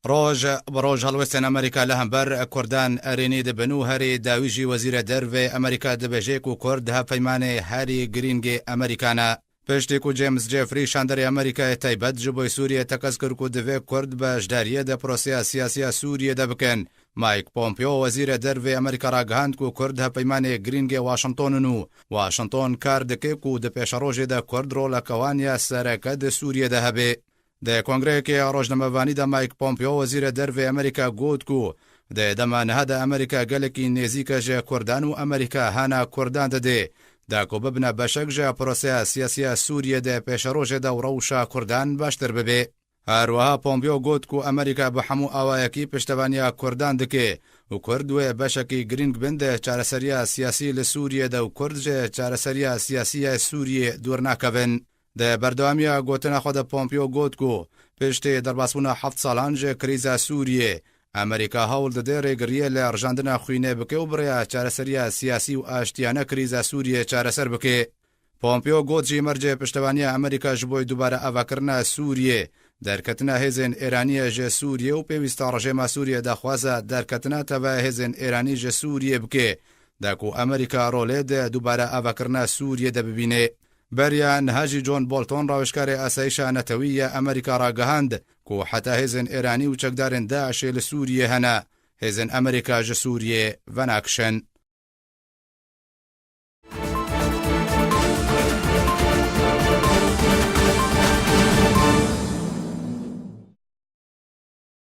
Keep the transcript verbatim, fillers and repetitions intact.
Roj bi roj helwestên Amerîka li hember Kurdan erênî dibin û herî dawî jî Wezîrê Dervê Amerîka dibêje ku Kurd hevpeymanê herî girîngê Amerîka ne. Piştî ku James Jeffrey şanderê Amerîkayê taybet ji bo Sûriyê tekez kir ku divê Kurd beşdariyê di proseya siyasî ya Sûriyê de bikin, Mike Pompeo, Wezîrê Dervê Amerîka, ragihand ku Kurd hevpeymanê girîngê Washington in û Washington kar dike ku di pêşerojê de Kurd roleke wan ya sereke di Sûriyê de hebe. Di kongreyekê rojnamevanî de Mike Pompeo, Wezîrê Dervê Amerîka, got ku di dema niha de Amerîka gelekî nêzîk e ji Kurdan û Amerîka hana Kurdan dide da ku bibine beşek ji proseya siyasî ya Sûriyê di pêşerojê de û rewşa Kurdan baştir bibe. Her wiha Pompeo got ku Amerîka bi hemû awayekî piştevaniya Kurdan dike û Kurd wê beşekî girîng bin di çareseriya siyasî li Sûriyê de û Kurd ji çareseriya siyasî ya Sûriyê dûr nakevin. Di berdewamiya gotina xwe de Pompeo got ku piştî derbasbûna heft salan ji krîza Sûriyê, Amerîka hewl dide rêgiriyê li rijandina xwînê bike û bi rêya çareseriya siyasî û aştiyane krîza Sûriyê çareser bike. Pompeo got jî mercê piştevaniya Amerîka ji bo dubare avakirina Sûriyê, derketina hêzên Êranî ye ji Sûriyê û pêwîsta rejêma Sûriyê daxwaza derketina tevaya hêzên Êranî ji Sûriyê bike, da ku Amerîka rolê di dubare avakirina Sûriyê de bibîne. Beriya niha jî John Bolton, rawêjkarê Asayîşa Netewî ya Amerîka, ragihand ku heta hêzên Êranî û çekdarên DAIŞê li Sûriyê hene, hêzên Amerîka ji Sûriyê venakişin.